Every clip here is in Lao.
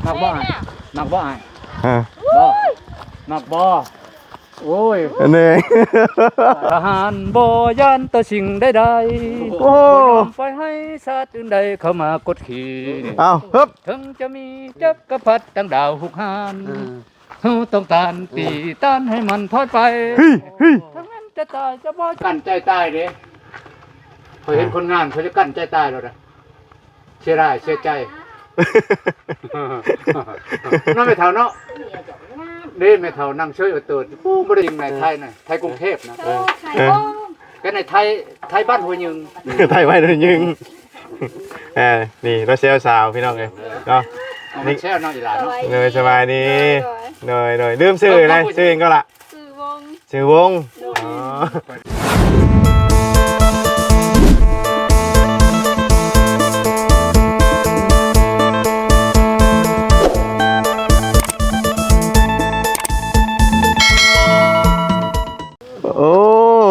ມັກບໍ່ອ້າຍ? ມັກບໍ່ອ້າຍ? ຮະ? ບໍ່? ມັກບໍ່? ໂອ້ຍ ອັນນີ້ ທະຫານບໍ່ຢ້ານຕໍ່ສິ່ງໃດໆ ໂອ້ ບໍ່ຍອມປ່ອຍໃຫ້ຊາດອື່ນໃດເຂົ້າມາກົດຂີ່. ອ້າວ ຮຶບ ເຖິງຈະມີຈັກກະພັດຕ່າງດາວຮຸກຮານ ເອີ ເຮົາຕ້ອງຕ້ານ ເອີ ຕີຕ້ານໃຫ້ມັນຖອຍໄປ. ຮີ້ ຮີ້ ເຖິງແມ່ນຈະຕາຍຈະບໍ່ກັ້ນໃຈຕາຍເດ້. ຂ້ອຍເຫັນ ອ່າ ຄົນງານ ຂ້ອຍຈະກັ້ນໃຈຕາຍໂລດນະ. ເສຍດາຍເສຍໃຈເນາະ ແມ່ເຖົ້າເນາະ. ເດ້ ແມ່ເຖົ້ານັ່ງເຊີຍໂອໂຕດ ໂອ້ ບໍ່ໄດ້ຍິງໃນໄທນະ ໄທກຸງເທບນະ. ເອີ ເອີ ແຕ່ໃນໄທ ໄທບ້ານຫ້ວຍຍຶງ ໄທບ້ານຫ້ວຍຍຶງ. ເອີ ນີ້ລາວແຊວສາວ ພີ່ນ້ອງເອີຍເນາະ. ເອົາ ນີ້ ແຊວເນາະ ອີຫຼາເນາະ. ໂດຍ ສະບາຍດີ. ໂດຍ ໂດຍ ໂດຍ ລືມຊື່ແລ້ວ ຊື່ຫຍັງກໍລະ? ຊື່ວົງ. ຊື່ວົງ. ໂດຍ ອໍ ໂອ້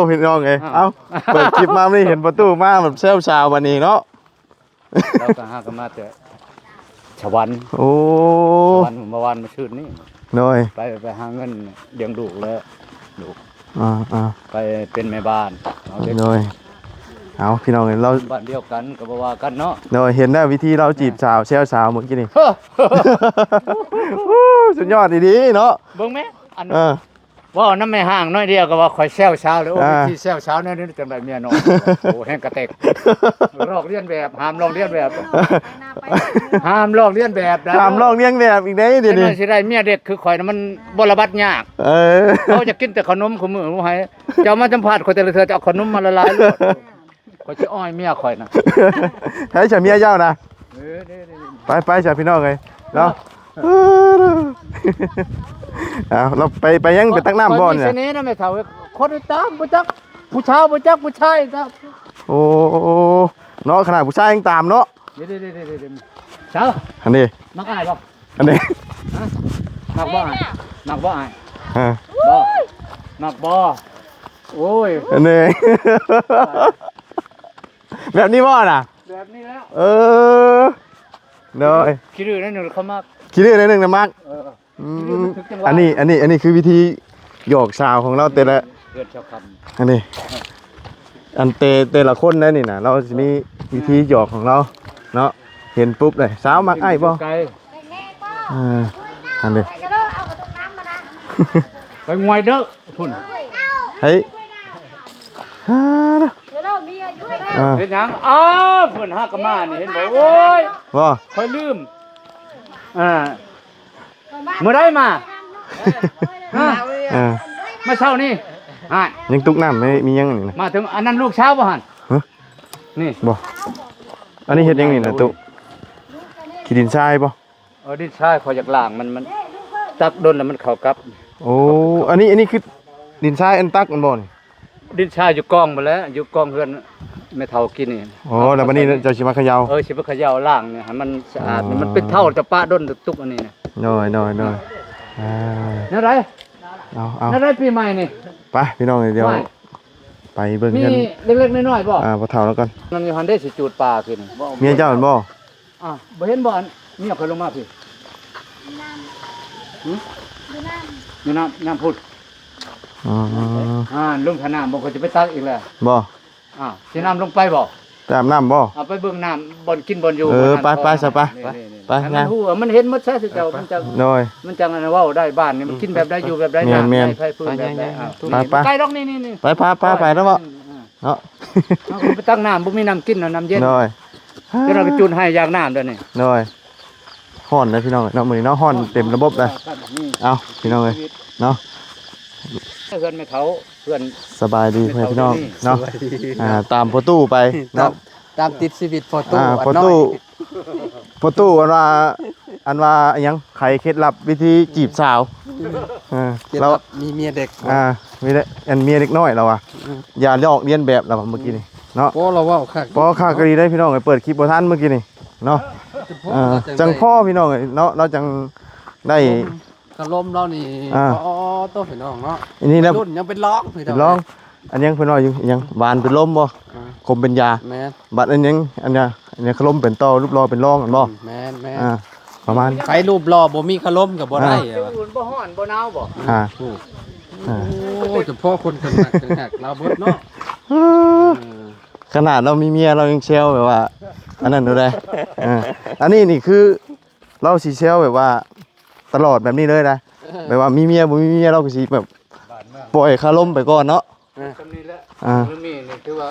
ພີ່ນ້ອງເອີຍ ອ້າວ ເອົ້າ ເປີດຄລິບມານີ້ເຫັນປະຕູມາແບບແຊວສາວບັດນີ້ເນາະ. ລາວກໍຫາກັນມາແຕ່ສະຫວັນ. ໂອ້ ສະຫວັນ ເມື່ອວານມາຊື່ນນີ້. ໂດຍ ໄປ ໄປຫາເງິນລ້ຽງລູກແລ້ວ ລູກ ອ່າໆ ໄປເປັນແມ່ບ້ານເອົາເດັກ. ໂດຍ ເອົາ ພີ່ນ້ອງເອີຍ ລາວບ້ານດຽວກັນກໍບໍ່ວ່າກັນເນາະ. ໂດຍ ເຫັນແລ້ວວິທີລາວຈີບສາວ ແຊວສາວມື້ກີ້ນີ້. ໂອ້ ສຸດຍອດອີ່ຫຼີເນາະ. ເບິ່ງແມ ອັນ ເອີ ເວົ້ານຳແມ່ຮ້າງໜ້ອຍດຽວກໍວ່າຂ້ອຍແຊວສາວເລີຍ. ໂອ້ ອ່າ ວິທີແຊວສາວແນວນີ້ຈັ່ງໃດເມຍນ້ອຍ. ໂອ້ ແຮງກະແຕກ ລອກລຽນແບບ ຫ້າມລອກລຽນແບບ ຫ້າມລອກລຽນແບບນະ ຫ້າມລອກລຽນແບບອີກເດ້. ດຽວນີ້ຊິໄດ້ເມຍເດັກຄືຂ້ອຍນະ ມັນບໍ່ລະບັດຍາກ. ເອີ ເຂົາຈະກິນແຕ່ເຂົ້າໜົມຄູ່ມື້ ບໍ່ໃຫ້ເຈົ້າມາສຳພາດຂ້ອຍແຕ່ລະເທື່ອ ຈະເອົາເຂົ້າໜົມມາລະລາຍໂລດ. ຂ້ອຍຊິອ້ອຍເມຍຂ້ອຍນະ. ໃຫ້ຊະເມຍເຈົ້ານະ. ເອີ ໄປໆ ຊະ ພີ່ນ້ອງເອີຍເນາະ. ເອີ ເອົາ ລາວໄປ ໄປຫຍັງ ໄປຕັກນ້ຳບໍ່ນີ້ນະ? ມີສະເໜ່ນະແມ່ເຖົ້າເອີຍ. ຄົນຕາມບໍ່ຈັກຜູ້ສາວ ບໍ່ຈັກຜູ້ຊາຍ. ໂອ້ ເນາະ ຂະໜາດຜູ້ຊາຍຍັງຕາມເນາະ. ເດໆໆ ສາວ ອັນນີ້ ມັກອ້າຍບໍ່? ອັນນີ້ ຮະ? ມັກບໍ່ອ້າຍ? ມັກບໍ່ອ້າຍ? ຮະ? ບໍ່ ມັກບໍ່? ໂອ້ຍ ອັນນີ້ ແບບນີ້ບໍ່ນະ? ແບບນີ້ແລ້ວ. ເອີ ໂດຍ ຂີ້ດື້ໜ້ອຍໜຶ່ງເຂົາມັກ ຂີ້ດື້ໜ້ອຍໜຶ່ງນະມັກ. ເອີ ອືມ ອັນນີ້ ອັນນີ້ ອັນນີ້ຄືວິທີຫຍອກສາວຂອງລາວແຕ່ລະ ເດືອນຊາວຄຳ ອັນນີ້ ອັນແຕ່ ແຕ່ລະຄົນໃດນີ້ນະ ລາວຊິມີວິທີຫຍອກຂອງລາວເນາະ. ເຫັນປຸບເລີຍ ສາວມັກອ້າຍບໍ່? ເອີ ອັນນີ້ ໄປງວຍເດີພຸ້ນ ເຮີ້ຍ ເຮັດຫຍັງ? ອ້າວ ເພິ່ນຫາກະມານີ້ ເຫັນບໍ່? ໂອ້ຍ ບໍ່ ຂ້ອຍລືມ ອ່າ ມື້ໃດມາ? ຮະ? ເອີ ມາເຊົ້ານີ້ ຮະ? ຍັງຕຸກນ້ຳ ມີ ມີຫຍັງນີ້ນະ? ມາເຖິງ ອັນນັ້ນລູກສາວບໍ່ຫັ້ນ? ຮະ? ນີ້ ບໍ່ ອັນນີ້ເຮັດຫຍັງນີ້ນະຕຸ? ຂີ້ດິນຊາຍບໍ່? ເອີ ດິນຊາຍ ຂ້ອຍຢາກລ້າງມັນ ມັນຕັກດົນແລ້ວມັນເຂົ້າກັບ. ໂອ້ ອັນນີ້ ອັນນີ້ຄືດິນຊາຍອັນຕັກແມ່ນບໍ່ນີ້? ດິນຊາຍຢູ່ກອງພຸ້ນແຫຼະ ຢູ່ກອງເຮືອນແມ່ເຖົ້າກີ້ນີ້. ອໍ ແລ້ວບັດນີ້ເຈົ້າຊິມາຂະເຍົາ? ເອີ ຊິມາຂະເຍົາລ້າງນີ້ໃຫ້ມັນສະອາດ. ອໍ ນີ້ມັນເປັນເຖົ້າ ຈະປະດົນຕຸກໆ ອັນນີ້ນະ. ໂດຍ ໂດຍ ໂດຍ ອ່າ ແນວໃດ? ເອົາ ເອົາ ແນວໃດປີໃໝ່ນີ້? ໄປ ພີ່ນ້ອງ ດຽວໄປເບິ່ງເຮືອນ ມີເລັກໆ ນ້ອຍໆ ບໍ່? ອ່າ ພໍ່ເຖົ້າລາວກ່ອນ. ນັ້ນຢູ່ຫັ້ນເດ້ ຊິຈູດປາຄືນ. ເມຍເຈົ້າແມ່ນບໍ່? ອ່າ ບໍ່ເຫັນບໍ່ ອັນເມຍຂ້ອຍລົງມາພີ້? ຫຶ? ຢູ່ນ້ຳ ຢູ່ນ້ຳພຸ້ນ. ອໍ ອ່າ ລົງທ່ານ້ຳບໍ່ ຂ້ອຍຈະໄປຕັກອີກແລ້ວ. ບໍ່? ອ່າ ຊິນ້ຳລົງໄປບໍ່? ໄປອາບນ້ຳບໍ່? ເອົາໄປເບິ່ງນ້ຳ ບ່ອນກິນບ່ອນຢູ່. ເອີ ບໍ່ທັນ ໄປ ໄປຊະ ໄປ ນີ້ ໄປ ໄປ ໃຫ້ມັນຮູ້ ມັນເຫັນໝົດຊະ ເຈົ້າ ມັນຈັ່ງ ໂດຍ ມັນຈັ່ງອັນເວົ້າໄດ້. ບ້ານນີ້ມັນກິນແບບໃດ ຢູ່ແບບໃດ ແມ່ນໆ ນ້ຳໃດ ໄຜພື້ນແບບໃດ. ອ່າ ໄປ ໄປ ໄປດອກ ນີ້ ນີ້ ນີ້ ໄປ ໄປ ໄປ ໄປແລ້ວບໍ່? ເນາະ ເຮົາກໍໄປຕັກນ້ຳ ບໍ່ມີນ້ຳກິນ ນ້ຳເຢັນ. ໂດຍ ເຈົ້າໜ້ອຍກໍຈູດໄຫ້ຢາກນ້ຳເດີນີ້. ໂດຍ ຮ້ອນເດີພີ່ນ້ອງເນາະ ມື້ນີ້ເນາະ ຮ້ອນເຕັມລະບົບເລີຍ. ເອົາ ພີ່ນ້ອງເອີຍເນາະ ເຮືອນແມ່ເຖົ້າ ເຮືອນ ສະບາຍດີພໍ່ແມ່ພີ່ນ້ອງເນາະ. ສະບາຍດີ ອ່າ ຕາມພໍ່ຕູ້ໄປເນາະ ຕາມ ຕາມຕິດຊີວິດພໍ່ຕູ້. ອ່າ ພໍ່ຕູ້ ພໍ່ຕູ້ອັນວ່າ ອັນວ່າອີ່ຫຍັງ ໄຂເຄັດລັບວິທີຈີບສາວ. ເອີ ເຄັດລັບ ລາວມີເມຍເດັກ. ອ່າ ມີແຕ່ອັນເມຍເດັກນ້ອຍລາວວ່າ. ອືມ ຢ່າລອກລຽນແບບລາວວ່າ ມື້ກີ້ນີ້ເນາະ. ພໍລາວເວົ້າຄັກ ພໍຄັກກໍດີເດ້ພີ່ນ້ອງເອີຍ ເປີດຄລິບບໍ່ທັນມື້ກີ້ນີ້ເນາະ. ເອີ ຈັ່ງພໍພີ່ນ້ອງເອີຍເນາະ ລາວຈັ່ງໄດ້ ຄາລົມລາວນີ້. ອ່າ ອໍ ໂຕພີ່ນ້ອງເນາະ ອັນນີ້ນະ ລຸ້ນຍັງເປັນລອງ ເປັນລອງ. ອັນຫຍັງເພິ່ນວ່າຢູ່ ຫຍັງ ຫວານເປັນລົມບໍ່? ອ່າ ຂົມເປັນຢາ. ແມ່ນ ບັດອັນຫຍັງ ອັນຫຍັງ ອັນຫຍັງ ຄາລົມເປັນຕໍ່ ຮູບຫຼໍ່ເປັນລອງ ແມ່ນບໍ່? ອືມ ແມ່ນ ແມ່ນ. ອ່າ ປະມານ ໃຜຮູບຫຼໍ່ບໍ່ມີຄາລົມກໍບໍ່ໄດ້ ອ່າ ວ່າ ມັນບໍ່ຮ້ອນບໍ່ໜາວບໍ່? ອ່າ ໂອ້ ອ່າ ໂອ້ ຈະພໍຄົນຂະໜາດຂະໜາດລາວເບິດເນາະ ເອີ ຂະໜາດລາວມີເມຍລາວຍັງແຊວແບບວ່າ ອັນນັ້ນຢູ່ເດ້ ເອີ ອັນນີ້ນີ້ຄືລາວຊິແຊວແບບວ່າຕະຫຼອດແບບນີ້ເລີຍນະ ເອີ ແບບວ່າມີເມຍບໍ່ມີເມຍລາວກໍຊິແບບປ່ອຍຄາລົມໄປກ່ອນເນາະ. ເອີ ຊ່ຳນີ້ແຫຼະ ອ່າ ມື້ນີ້ນີ້ຖືວ່າ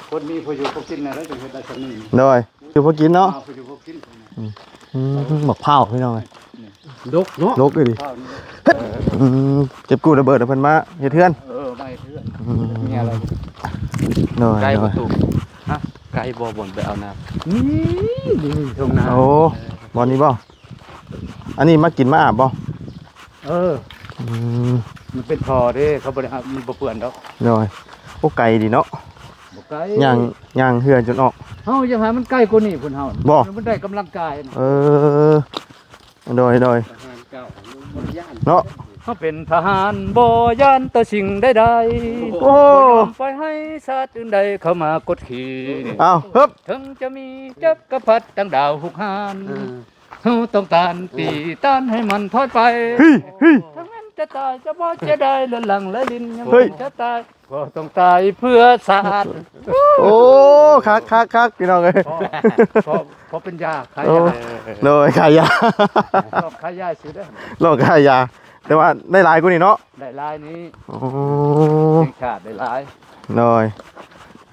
ຄົນມີພໍຢູ່ພໍກິນແລ້ວ ຈຶ່ງເຮັດໄດ້ຊ່ຳນີ້ ໂດຍ ຢູ່ພໍກິນເນາະ ອ່າ ພໍຢູ່ພໍກິນ ອືມ ອືມ ບັກພ້າວພີ່ນ້ອງເອີຍ ດົກເນາະ ດົກອີ່ຫຼີ ພ້າວນີ້ ອືມ ເກັບກູ້ລະເບີດເພິ່ນມາເຮັດເຮືອນ ເອີ ມາເຮັດເຮືອນ ອືມ ເຮັດເຮືອນ ໂດຍ ໄກ່ ໂດຍ ປະຕູ ຮະ ໄກ່ບໍ່ ບ່ອນໄປເອົານ້ຳ ນີ້ ນີ້ທົ່ງນາ ໂອ້ ເອີ ບ່ອນນີ້ບໍ່? ອັນນີ້ມາກິນມາອາບບໍ່? ເອີ ອືມ ມັນເປັນທໍ່ເດ້ ເຂົາບໍ່ໄດ້ອາບ ມັນບໍ່ເປື້ອນດອກ ໂດຍ ໂອ້ ໄກດີເນາະ ບໍ່ໄກ ຍ່າງ ຍ່າງເຮືອຈົນອອກ ເຮົາຢາກໃຫ້ມັນໄກກວ່ານີ້ພຸ້ນເຮົາ ບໍ່ ມັນໄດ້ກຳລັງກາຍນະ ເອີ ໂດຍ ໂດຍ ທະຫານເກົ່າ ບໍ່ໄດ້ຢ້ານ ເນາະ ເຮົາເປັນທະຫານບໍ່ຢ້ານຕໍ່ສິ່ງໃດໆ ໂອ້ ບໍ່ຍອມປ່ອຍໃຫ້ຊາດອື່ນໃດເຂົ້າມາກົດຂີ່ ອ້າວ ຮຶບ ເຖິງຈະມີຈັກກະພັດຕັ້ງດາວຮຸກຮານ ເອີ ເຮົາຕ້ອງຕ້ານ ເອີ ຕີຕ້ານໃຫ້ມັນຖອຍໄປ ຮີ້ ຮີ້ ເຖິງແມ່ນຈະຕາຍຈະບໍ່ເສຍດາຍ ເລືອດຫຼັ່ງໄຫຼລິນ ຍັງ ເຮີ້ຍ ບໍ່ຈະຕາຍ ກໍຕ້ອງຕາຍເພື່ອຊາດ ໂອ້ ຄັກໆໆ ພີ່ນ້ອງເອີຍ ພໍ ພໍ ພໍເປັນຢາ ຂາຍ ໂອ້ ຢາ ໂດຍ ຂາຍຢາ ລອກຂາຍຢາຊື່ເດີ ລອກຂາຍຢາ ແຕ່ວ່າໄດ້ຫຼາຍກວ່ານີ້ເນາະ ໄດ້ຫຼາຍນີ້ ໂອ້ ແຫ່ງຊາດໄດ້ຫຼາຍ ໂດຍ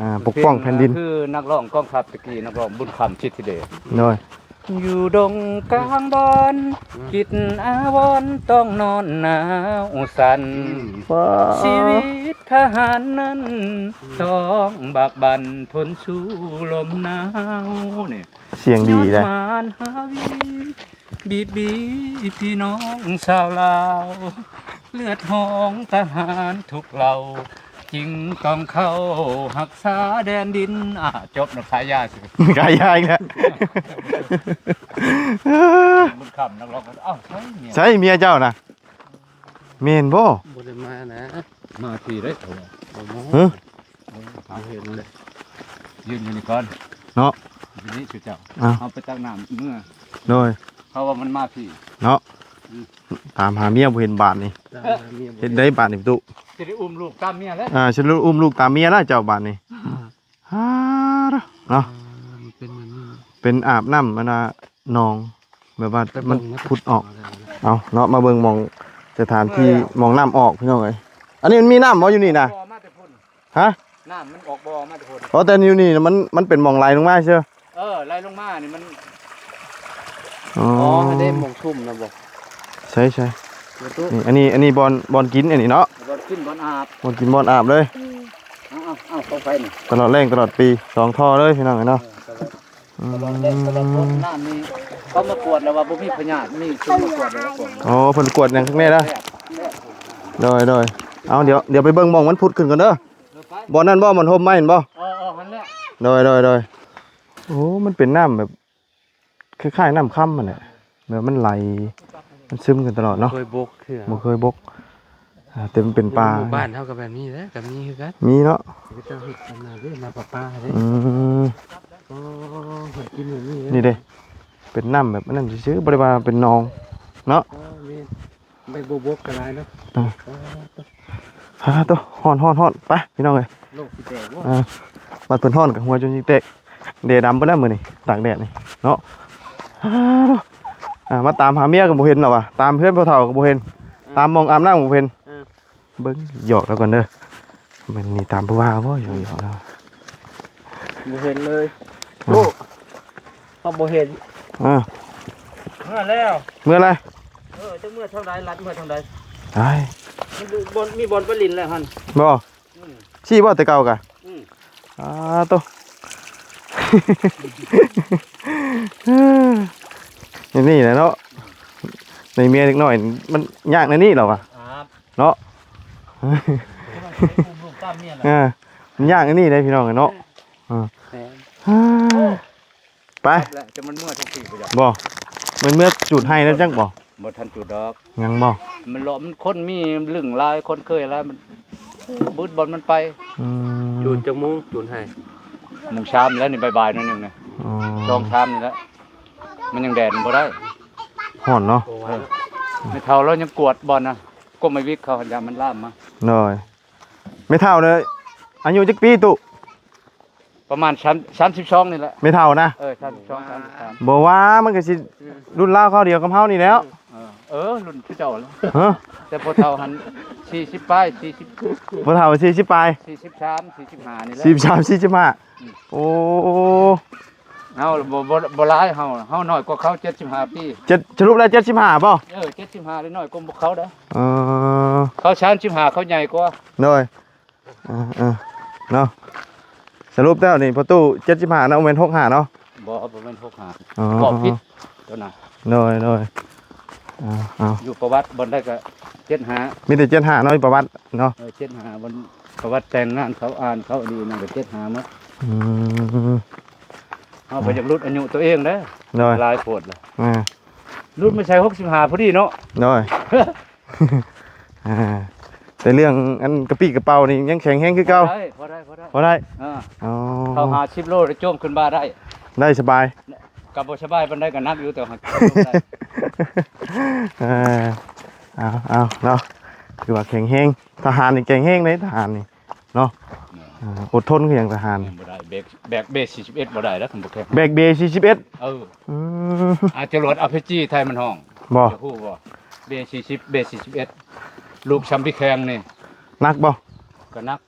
ອ່າ ປົກປ້ອງແຜ່ນດິນ ຄືນັກຮ້ອງກອງທັບຕະກີ້ ນັກຮ້ອງບຸນຄຳ ສິດທິເດດ ໂດຍ ຢູ່ດົງກາງດອນ ອືມ ກິດອາວອນ ຕ້ອງນອນໜາວສັ່ນ ອືມ ຊີວິດທະຫານນັ້ນ ອືມ ຕ້ອງບາກບັ່ນທົນສູ້ລົມໜາວ ນີ້ ສຽງດີແຫຼະ ຍ້ອນມານຫາວີ ບີບບີພີ່ນ້ອງຊາວລາວ ເລືອດຮອງທະຫານທຸກເຫຼົ່າ ຈຶ່ງຕ້ອງເຂົ້າຮັກສາແດນດິນ. ອ່າ ຈົບນະ ຂາຍຢາຊື່ ຂາຍຢາອີກແລ້ວ ບຸນຄຳນັກຮ້ອງ ເອົ້າ ໃສເມຍ ໃສເມຍເຈົ້ານະ? ແມ່ນບໍ່? ບໍ່ໄດ້ມານະ ມາພີ້ເດ້ ເຂົາວ່າ ຮະ? ເອົາເຫັນເລີຍ ຢືນຢູ່ນີ້ກ່ອນເນາະ ຢູ່ນີ້ຊຸເຈົ້າ ເອົາ ເຮົາໄປຕັກນ້ຳເມືອ ໂດຍ ເຂົາວ່າມັນມາພີ້ເນາະ ອືມ ຕາມຫາເມຍບໍ່ເຫັນບາດນີ້ ຕາມຫາເມຍບໍ່ເຫັນ ເຮັດໄດ້ບາດນີ້ຕູ້ ຊິໄດ້ອຸ້ມລູກຕາມເມຍແລ້ວ ອ່າ ຊິໄດ້ອຸ້ມລູກຕາມເມຍແລ້ວເຈົ້າບາດນີ້ ອ່າ ເນາະ ເປັນອາບນ້ຳ ອັນນ່າ ໜອງ ແບບວ່າມັນ ໄປເບິ່ງ ມັນ ມັນ ພຸດອອກ ເອົາເນາະ ມາເບິ່ງໝ່ອງສະຖານທີ່ ເອີ ໝ່ອງນ້ຳອອກ ພີ່ນ້ອງເອີຍ ອັນນີ້ມັນມີນ້ຳບໍ່ຢູ່ນີ້ນະ? ບໍ່ ມາແຕ່ພຸ້ນ ຮະ? ນ້ຳມັນອອກບໍ່ ມາແຕ່ພຸ້ນ ອໍ ແຕ່ຢູ່ນີ້ມັນ ມັນເປັນໝ່ອງໄຫຼລົງມາຊື່ ເອີ ໄຫຼລົງມານີ້ມັນ ອໍ ອໍ ອັນເດ້ ໝ່ອງຊຸ່ມນະບໍ່ ໃຊ່ໆ ນີ້ ອັນນີ້ ອັນນີ້ບ່ອນ ບ່ອນກິນ ອັນນີ້ເນາະ ບ່ອນກິນ ບ່ອນອາບ ບ່ອນກິນ ບ່ອນອາບເລີຍ ອືມ ເອົາ ເອົາ ເອົາ ຂອງໃຜນີ້ ຕະຫຼອດແລ້ງ ຕະຫຼອດປີ ສອງທໍ່ເລີຍ ພີ່ນ້ອງເອີຍເນາະ ເອີ ຕະຫຼອດ ອືມ ຕະຫຼອດແລ້ງ ຕະຫຼອດຝົນ ນ້ຳນີ້ ເຂົາມາກວດແລ້ວວ່າບໍ່ມີພະຍາດ ມີຊຸມມາກວດແລ້ວ ອໍ ເພິ່ນກວດຫຍັງແນ່ລະ ໂດຍ ໂດຍ ເອົາ ດຽວ ດຽວໄປເບິ່ງໝ່ອງມັນຜຸດຂຶ້ນກ່ອນເດີ ເອີ ໄປ ບ່ອນນັ້ນບໍ່ ບ່ອນຮົ່ມໄມ້ຫັ້ນບໍ່? ເອີ ເອີ ຫັ້ນແຫຼະ ໂດຍ ໂດຍ ໂດຍ ໂອ້ ມັນເປັນນ້ຳແບບ ຄ້າຍໆ ນ້ຳຄຳຫັ້ນແຫຼະ ແບບມັນໄຫຼ ມັນຊຶມກັນຕະຫຼອດເນາະ ບໍ່ເຄີຍບົກເທື່ອ ບໍ່ເຄີຍບົກ ອ່າ ແຕ່ມັນເປັນປ່າ ຢູ່ໝູ່ບ້ານເຮົາກໍແບບນີ້ແຫຼະ ກໍມີຄືກັນ ມີເນາະ ເຂົາເຈົ້າເຮັດອັນນັ້ນເດ້ ນ້ຳປະປາເດ້ ອືມ ໂອ້ ເພິ່ນກິນແບບນີ້ເດ້ ນີ້ເດ້ ເປັນນ້ຳແບບອັນນັ້ນຊື່ໆ ບໍ່ໄດ້ວ່າເປັນໜອງເນາະ ອໍ ແມ່ນ ໃບບົວບົກກໍຫຼາຍເນາະ ອ່າ ອ່າ ໂຕ ຮ້ອນໆໆ ໄປພີ່ນ້ອງເອີຍ ໂລກຊິແຕກບໍ່ ອ່າ ບັດເພິ່ນຮ້ອນກໍຫົວຈົນຊິແຕກ ແດດດຳເບິດແລ້ວມື້ນີ້ ຕາກແດດນີ້ເນາະ ອ່າ ໂຕ ອ່າ ມາຕາມຫາເມຍກໍບໍ່ເຫັນແລ້ວວ່າ ຕາມເຮືອນພໍ່ເຖົ້າກໍບໍ່ເຫັນ ອ່າ ຕາມໝ່ອງອາບນ້ຳກໍບໍ່ເຫັນ ອ່າ ເບິ່ງ ຢອກລາວກ່ອນເດີ ມັນມີຕາມຜູ້ວ່າບໍ່ ຢອກໆ ລາວ ບໍ່ເຫັນເລີຍ ອ່າ ໂອ້ ເຮົາບໍ່ເຫັນ ອ່າ ເມືອແລ້ວ ເມືອແລ້ວ ເອີ ຈະເມືອທາງໃດ ລັດເມືອທາງໃດ ຕາຍ ມັນບໍ່ ມີບ່ອນໄປຫຼິ້ນແລ້ວຫັ້ນ ບໍ່ ອືມ ຊີ້ບໍ່ແຕ່ເກົ່າກະ ອືມ ອ່າ ໂຕ ນີ້ແຫຼະເນາະ ໃນເມຍເດັກນ້ອຍ ມັນຍາກໃນນີ້ແຫຼະວະ ອ່າ ເນາະ ເອີ ມັນຍາກອັນນີ້ເດ້ພີ່ນ້ອງເນາະ ເອີ ແມ່ນ ໄປ ແລ້ວຈະມັນເມືອທັງທີບໍ່ຈັກ ບໍ່ ມັນເມືອຈູດໄຮ່ແລ້ວຈັກບໍ່ ບໍ່ທັນຈູດດອກ ຍັງບໍ່ ມັນເລາະ ມັນຄົນມີລຶ້ງຫຼາຍ ຄົນເຄີຍຫຼາຍ ມັນ ບຶດບ່ອນມັນໄປ ອືມ ຈູດຈັກໂມງ ຈູດໄຮ່ ໂມງຊາມແລ້ວນີ້ ບ່າຍໆ ໜ້ອຍໜຶ່ງນະ ອໍ ສອງຊາມນີ້ແຫຼະ ມັນຍັງແດດມັນບໍ່ໄດ້ ຮ້ອນເນາະ. ເອີ ແມ່ເຖົ້າລາວຍັງກວດບ່ອນນະ ກົມໄມ້ວິກເຂົາ ຢ້ານມັນລາມມາ. ໂດຍ. ແມ່ເຖົ້າເດີ ອາຍຸຈັກປີຕຸ? ປະມານສາມ ສາມສິບສອງນີ້ແຫຼະ ແມ່ເຖົ້ານະ. ເອີ ສາມສິບສອງ ສາມສິບສາມ ບໍ່ວ່າ ມັນກໍຊິລຸ້ນລາວຄາວດຽວກັບເຮົານີ້ແລ້ວ. ເອີ ເອີ ລຸ້ນຄືເຈົ້າແຫຼະ. ຮະ? ແຕ່ພໍ່ເຖົ້າຫັ້ນສີ່ສິບປາຍ ສີ່ສິບ ພໍ່ເຖົ້າສີ່ສິບປາຍ ສີ່ສິບສາມ ສີ່ສິບຫ້ານີ້ແຫຼະ ສີ່ສິບສາມ ສີ່ສິບຫ້າ. ອືມ ໂອ້ ເຮົາບໍ່ ບໍ່ ບໍ່ຫຼາຍ ເຮົາ ເຮົານ້ອຍກວ່າເຂົາເຈັດສິບຫ້າປີ. ເຈັດ ສະຫຼຸບແລ້ວເຈັດສິບຫ້າບໍ່? ເອີ ເຈັດສິບຫ້າ ນ້ອຍກວ່າພວກເຂົາເດ້. ເອີ ເຂົາສາມສິບຫ້າ ເຂົາໃຫຍ່ກວ່າ. ໂດຍ. ເອີ ເອີ ເນາະ ສະຫຼຸບແລ້ວນີ້ພໍ່ຕູ້ເຈັດສິບຫ້າເນາະ ບໍ່ແມ່ນຫົກສິບຫ້າເນາະ? ບໍ່ ບໍ່ແມ່ນຫົກສິບຫ້າ. ອໍ ບອກຜິດຕົວນະ. ໂດຍ ໂດຍ. ເອົາ ເອົາ ຢູ່ປະຫວັດບ່ອນໃດກໍເຈັດສິບຫ້າ ມີແຕ່ເຈັດສິບຫ້າເນາະ ຢູ່ປະຫວັດເນາະ. ເອີ ເຈັດສິບຫ້າ ບ່ອນປະຫວັດແຕ່ງງານເຂົາ ອ່ານເຂົາດີນັ້ນກໍເຈັດສິບຫ້າໝົດ. ອືມ ເຮົາກໍຢາກຫຼຸດອາຍຸຕົວເອງເດ້. ໂດຍ. ຫຼາຍໂພດລະ. ອ່າ ຫຼຸດມາໃສ່ຫົກສິບຫ້າພໍດີເນາະ. ໂດຍ. ອ່າ ແຕ່ເລື່ອງອັນກະປີ້ກະເປົານີ້ຍັງແຂງແຮງຄືເກົ່າ. ພໍໄດ້ ພໍໄດ້ ພໍໄດ້ ພໍໄດ້. ເອີ ອໍ ເຂົ້າຫ້າສິບໂລໄດ້ໂຈມຂຶ້ນບ່າໄດ້ ໄດ້ສະບາຍ. ກໍບໍ່ສະບາຍປານໃດ ກໍໜັກຢູ່ ແຕ່ວ່າຫາກໂຈມໄດ້. ເອີ ເອົາ ເອົາເນາະ ຖືວ່າແຂງແຮງ ທະຫານນີ້ແຂງແຮງເດ້ ທະຫານນີ້. ເນາະ. ແມ່ນ. ອ່າ ອົດທົນຄືຫຍັງທະຫານ. ແມ່ນ ບໍ່ໄດ້ ແບກ ແບກເບສີ່ສິບເອັດບໍ່ໄດ້ແລ້ວ ຄັນບໍ່ແຂງ ແບກເບສີ່ສິບເອັດ. ເອີ ອືມ ອາ ຈະຫຼວດ ອາພີຈີ ໄທມັນຮ້ອງ. ບໍ່ ຈະຮູ້ບໍ່? ເບສີ່ສິບ ເບສີ່ສິບເອັດ ລູກຊຳບີແຂງນີ້. ໜັກບໍ່? ກໍໜັກ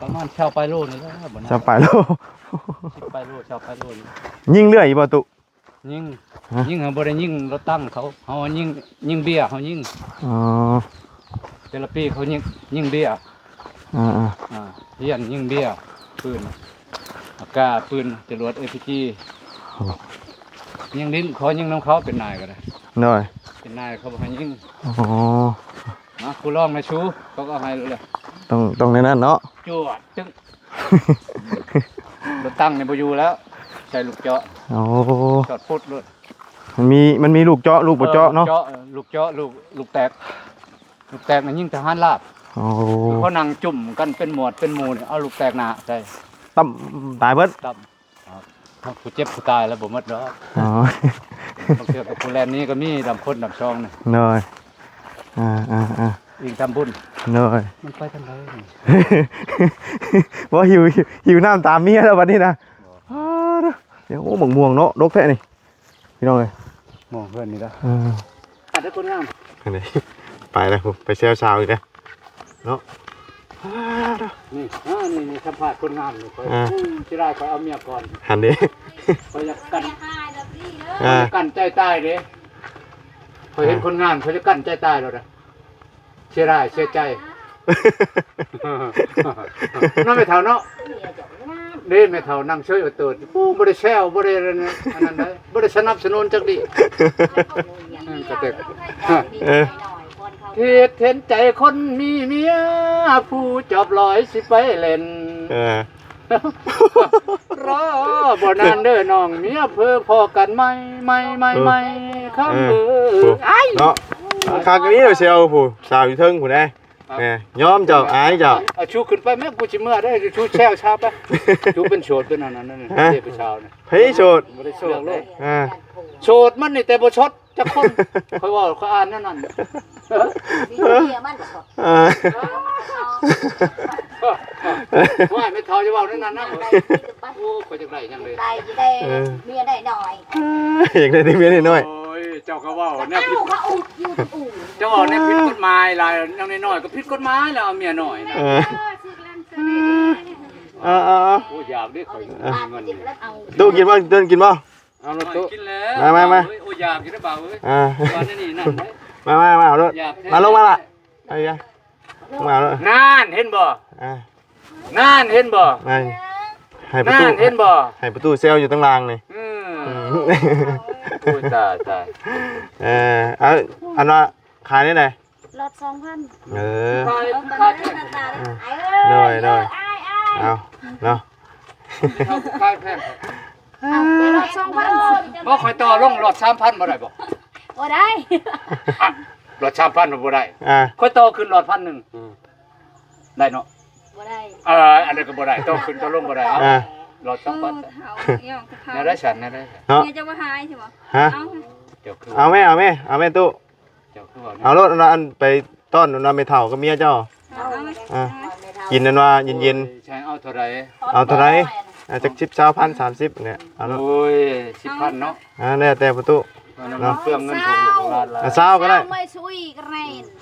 ປະມານຊາວປາຍໂລນີ້ແຫຼະ. ບໍ່ໜັກ ຊາວປາຍໂລ ສິບປາຍໂລ ຊາວປາຍໂລນີ້. ຍິງເລື້ອຍຢູ່ບໍ່ຕຸ? ຍິງ ຮະ? ຍິງ ເຮົາບໍ່ໄດ້ຍິງລົດຕັງເຂົາ ເຮົາຍິງ ຍິງເບຍ ເຮົາຍິງ. ອໍ ແຕ່ລະປີເຂົາຍິງ ຍິງເບຍ. ອ່າໆ ອ່າ ຮຽນຍິງເບຍ ປືນ ອາກາ ປືນຈະຫຼວດ ເອພີຈີ. ໂອ້ ຍິງຫຼິ້ນ ຂໍຍິງນຳເຂົາ ເປັນນາຍກໍໄດ້. ໂດຍ. ເປັນນາຍເຂົາບໍ່ໃຫ້ຍິງ. ອໍ ມາ ກູລອງໃນຊູ ເຂົາກໍເອົາໃຫ້ແລ້ວ. ຕ້ອງ ຕ້ອງແນວນັ້ນເນາະ ຈວດ ຕຶ້ງ. ລົດຕັງນີ້ບໍ່ຢູ່ແລ້ວ ໃສ່ລູກເຈາະ. ໂອ້ ຈອດປຸດໂລດ. ມັນມີ ມັນມີລູກເຈາະ ລູກບໍ່ເຈາະເນາະ. ເອີ ລູກເຈາະ ລູກເຈາະ ລູກ ລູກແຕກ ລູກແຕກນີ້ຍິງທະຫານລາບ. ໂອ້ ເຂົານັ່ງຈຸ້ມກັນເປັນໝວດເປັນໝູ່ນີ້ ເອົາລູກແຕກໜ້າໃສ່ ຕຳ ຕາຍເບິດ. ຕຳ ຜູ້ເຈັບຜູ້ຕາຍແລ້ວບໍ່ໝົດດອກ. ອໍ ບາງເທື່ອກໍຜູ້ແລ່ນໜີກໍມີ ດຳຄົນດຳຊອງນີ້. ໂດຍ. ອ່າໆໆ ອີງຕາມບຸນ. ໂດຍ. ມັນໄປທາງໃດນີ້? ບໍ່ ຫິວ ຫິວນ້ຳຕາມເມຍແລ້ວບັດນີ້ນະ. ບໍ່ ອ້າ ດຽວ ໂອ້ ບັກມ່ວງເນາະ ດົກແທ້ນີ້ ພີ່ນ້ອງເອີຍ ໝໍເພື່ອນນີ້ລະ. ເອີ ອັນໃດຄົນງາມ ອັນນີ້ ໄປແລ້ວ ໄປແຊວສາວອີກແລ້ວເນາະ. ນີ້ ອ່າ ນີ້ ນີ້ ສຳພາດຄົນງາມນີ້ ຂ້ອຍ ອ່າ ຊິໄດ້ ຂ້ອຍເອົາເມຍກ່ອນ ຫັ້ນເດ້. ຂ້ອຍຢາກກັ້ນ ອ່າ ກັ້ນໃຈຕາຍເດ້ ຂ້ອຍເຫັນ ອ່າ ຄົນງາມ ຂ້ອຍຈະກັ້ນໃຈຕາຍໂລດ. ເສຍດາຍເສຍໃຈເນາະແມ່ເຖົ້າເນາະ. ເດ້ ແມ່ເຖົ້ານັ່ງເຊີຍໂອດໂຕດ ໂອ້ ບໍ່ໄດ້ແຊວ ບໍ່ໄດ້ອັນນັ້ນໃດ ບໍ່ໄດ້ສະໜັບສະໜູນຈັກດີ້. ເອີ ກໍແຕ່ ເອີ ເຮັດເຫັນໃຈຄົນມີເມຍ ຜູ້ຈອບລອຍຊິໄປເຫຼັ້ນ. ເອີ ລໍບໍ່ນານເດີນ້ອງເມຍເພີ້ ພໍ້ກັນໃໝ່ ໃໝ່ ໃໝ່ ໃໝ່ ເອີ ຄຳເອີ ເອີ ໂອ້ ອ້າຍ ເນາະ. ຄັກອີ່ຫຼີ ແຊວຜູ້ສາວຢູ່ເທິງພຸ້ນເດ້. ແໝ່ ຍອມເຈົ້າ ອາຍເຈົ້າ. ອາ ຊູຂຶ້ນໄປແມ່ ກູຊິເມືອເດີ ຊູແຊວຊາໄປ. ຊູເປັນໂສດເປັນອັນນັ້ນ ຮະ ເປັນຜູ້ສາວນະ. ໃຜໂສດ? ບໍ່ໄດ້ໂສດເລີຍ. ອ່າ ໂສດມັນນີ້ແຕ່ບໍ່ສົດຈັກຄົນ. ຂ້ອຍເວົ້າ ຂ້ອຍອ່ານແນວນັ້ນ. ເອີ ໂອ້ຍ ແມ່ເຖົ້າຢ່າເວົ້າແນວນັ້ນນະ. ໂອ້ ຂ້ອຍຢາກໄດ້ຫຍັງເລີຍ ໄດ້ ຢາກໄດ້ ເອີ ເມຍໄດ້ໜ້ອຍ ຢາກໄດ້ເມຍໄດ້ໜ້ອຍ. ໂອ້ຍ ເຈົ້າກໍເວົ້າແນວຜິດ ເຈົ້າເວົ້າແນວຜິດກົດໝາຍຫຼາຍ ຍັງນ້ອຍໆກໍຜິດກົດໝາຍແລ້ວ ເອົາເມຍໜ້ອຍນະ. ເອີ ເອີ ເອີ ເອີ ໂອ້ ຢາກເດ້ ຂ້ອຍ ເອີ ເງິນນີ້. ຕູ້ກິນບໍ່? ຕູ້ກິນບໍ່? ເອົາໂລດຕູ້ ກິນແລ້ວ ມາ ມາ ມາ. ໂອ້ຍ ຢາກຢູ່ເດ້ບ່າວເອີຍ. ອ່າ ວ່າແນວນີ້ນັ້ນເດ້ ມາ ມາ ມາ ເອົາໂລດ ມາລົງມາລະ. ເອົາ ມາໂລດ ນັ້ນເຫັນບໍ່? ອ່າ ນັ້ນເຫັນບໍ່? ນັ້ນ ໃຫ້ປະຕູ ນັ້ນເຫັນບໍ່? ໃຫ້ປະຕູແຊວຢູ່ທາງລ່າງນີ້. ອືມ ອືມ ໂອ້ຍ ຕາຍ ຕາຍ. ເອີ ເອົາ ອັນວ່າຂາຍແນວໃດ? ລອດສອງພັນ. ເອີ ຂາຍ ຂາຍແພງ. ເອີ ໂດຍ ໂດຍ. ເອົາເນາະ ຂາຍແພງ. ເອົາ ລອດສອງພັນ. ບໍ່ ຂ້ອຍຕໍ່ລົງລອດສາມພັນບໍ່ໄດ້ບໍ່? ບໍ່ໄດ້. ອ່ະ ລອດສາມພັນບໍ່ໄດ້. ອ່າ ຂ້ອຍຕໍ່ຂຶ້ນລອດພັນໜຶ່ງ. ອືມ ໄດ້ເນາະ? ບໍ່ໄດ້. ເອີ ອັນນັ້ນກໍບໍ່ໄດ້ ຕໍ່ຂຶ້ນຕໍ່ລົງບໍ່ໄດ້. ເອົາ ອ່າ ລອດສອງພັນ. ເອີ ເຮົາ ແນວໃດຊັ້ນ ແນວໃດຊັ້ນເນາະ? ເມຍຈະບໍ່ຫາຍຊິບໍ່? ຮະ? ເອົາ ເອົາແມ່ ເອົາແມ່ ເອົາແມ່ຕູ້ ເຈົ້າຄືວ່າ ເອົາໂລດ ອັນນັ້ນ ອັນໄປຕ້ອນອັນນັ້ນ ແມ່ເຖົ້າກັບເມຍເຈົ້າ ເອົາ ອ່າ ກິນອັນວ່າເຢັນໆ ໂອ້ຍ ໃຊ່ ເອົາເທົ່າໃດ? ເອົາເທົ່າໃດ? ອ່າ ຈັກສິບ ຊາວພັນ ສາມສິບ ນີ້ ເອົາໂລດ ໂອ້ຍ ສິບພັນເນາະ ອ່າ ແລ້ວແຕ່ພໍ່ຕູ້ ເນາະ ເນາະ ເປືອງເງິນຂອງລູກຂອງຫຼານຫຼາຍ ອ່າ ຊາວກໍໄດ້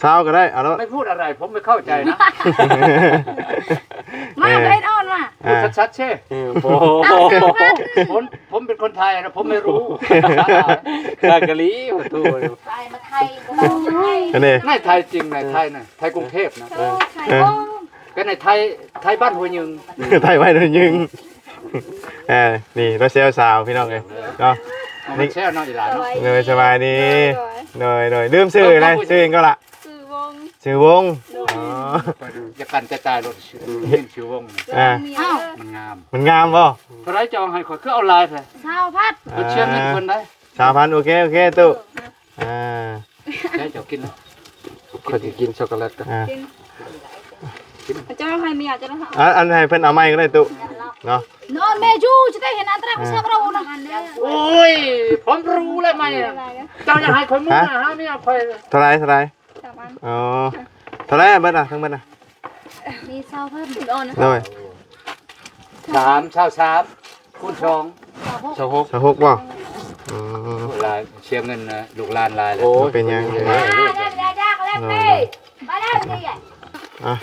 ຊາວກໍໄດ້ ເອົາໂລດ ໄປພູດອະໄລ ຜົມໄມ່ເຂົ້າໃຈນະ ມາ ເອີ ເຮັດອອນມາ ອ່າ ພູດຊັດໆ ເຊ ເອີ ໂອ້ ຜົມ ຜົມເປັນຄົນໄທນະ ຜົມໄມ່ຮູ້ ໄທກະຫຼີ ປະຕູ ໄທມາໄທ ອັນນີ້ ນາຍໄທຈິງ ນາຍໄທນະ ໄທກຸງເທບນະ ເອີ ເອີ ກໍນາຍໄທ ໄທບ້ານຫ້ວຍຍຶງ ໄທບ້ານຫ້ວຍຍຶງ ເອີ ນີ້ລາວແຊວສາວພີ່ນ້ອງເອີຍເນາະ ເອົາມາແຊວເນາະ ອີຫຼາເນາະ ໂດຍ ສະບາຍດີ ໂດຍ ໂດຍ ໂດຍ ລືມຊື່ ເອີ ນາຍ ຊື່ຫຍັງກໍລະ? ຊື່ວົງ ຊື່ວົງ ໂດຍ ອໍ ຢາກກັນຈະຕາຍໂລດ ຊື່ ຊື່ວົງ ອ່າ ມັນງາມ ມັນງາມບໍ່? ເທົ່າໃດເຈົ້າໃຫ້ຂ້ອຍ ຄືເອົາຫຼາຍແທ້? ຊາວພັນ ອ່າ ເພິ່ນເຊື່ອເງິນເພິ່ນໄດ໋ ຊາວພັນ ໂອເຄ ໂອເຄ ຕູ້ ອ່າ ໃຫ້ເຈົ້າກິນ ຂ້ອຍຊິກິນຊັອກໂກແລັດກ່ອນ ອ່າ ກິນ ເຈົ້າໃຫ້ເມຍເຈົ້າ ອ່າ ອັນໃຫ້ເພິ່ນເອົາໃໝ່ກໍໄດ້ຕູ້ເນາະ ນອນແມ່ຢູ່ ຈະໄດ້ເຫັນອັນຕະລາຍ ອ່າ ເຂົາເຈົ້າເວົ້ານະ ໂອ້ຍ ຜົມຮູ້ແລ້ວໃໝ່ ເຈົ້າຢາກໃຫ້ຂ້ອຍເມືອ ຫາເມຍຂ້ອຍ ເທົ່າໃດ ເທົ່າໃດ? ສາມພັນ ອໍ ເທົ່າໃດເບິດນະ ທັງເບິດນະ? ມີຊາວພັນ ໂດຍ ສາມ ຊາວສາມ ຄູນສອງ ຊາວຫົກ ຊາວຫົກບໍ່? ອືມ ເວລາເສຍເງິນນະ ລູກຫຼານຫຼາຍແລ້ວ ໂອ້ຍ ເປັນຫຍັງ ເປັນຫຍັງ ອ່ະ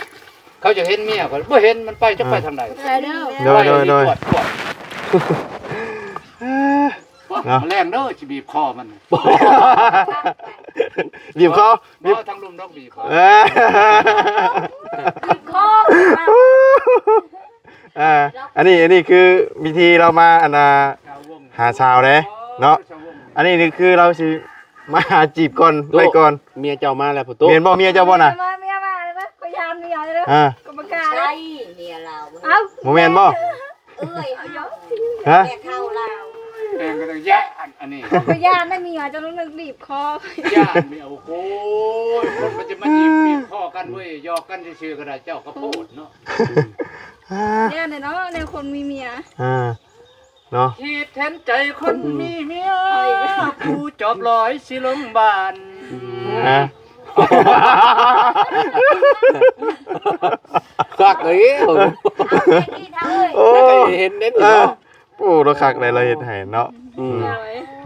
ເຂົາຈະເຫັນເມຍຂ້ອຍ ບໍ່ເຫັນ ມັນໄປ ຈັກໄປທາງໃດ ໂດຍ ໂດຍ ໂດຍ ປວດ ປວດ ເນາະ ມາແລງເດີ ຊິບີບຄໍມັນ ບີບຄໍ ບໍ່ ທາງລຸ່ມດອກບີບ ເອີ ບີບຄໍ ເອີ ອັນນີ້ ອັນນີ້ຄືວິທີລາວມາ ອັນນ່າ ຫາສາວເດ້ເນາະ ອັນນີ້ນີ້ຄືລາວຊິມາຫາຈີບກ່ອນ ໂຕະ ໄວ້ກ່ອນ ເມຍເຈົ້າມາແລ້ວພຸ້ນໂຕະ ແມ່ນບໍ່ ເມຍເຈົ້າບໍ່ນະ? ເມຍມາ ເມຍມາ ຂ້ອຍຢ້ານເມຍເດີ ອ່າ ກໍບໍ່ກ້າ ໃຊ່ເມຍລາວ ເອົ້າ ບໍ່ແມ່ນບໍ່? ເອື້ອຍ ຮະ ແມ່ເຖົ້າລາວ ແມ່ກໍຕ້ອງຢ້ານ ອັນນີ້ ຂ້ອຍຢ້ານໄດ້ເມຍຈະຕ້ອງນຶກບີບຄໍ ຢ້ານເມຍ ໂອ້ໂຫ ຄົນມັນຈະມາຈີບບີບຄໍກັນເວີຍ ຢອກກັນຊື່ໆກໍໄດ້ ເຈົ້າກໍໂພດເນາະ ຢ້ານເນາະ ແນວຄົນມີເມຍ ອ່າ ເນາະ ຂີດແທນໃຈຄົນມີເມຍ ຜູ້ຈອບລອຍຊິລົງບ້ານ ຮະ ຄັກເລີຍ ເອົາໄປກິນເຖົ້າເອີຍ ໂອ້ ເຫັນເດ້ນີ້ເນາະ ໂອ້ ລາວຄັກໄດ໋ ລາວເຮັດໃຫ້ເນາະ ອືມ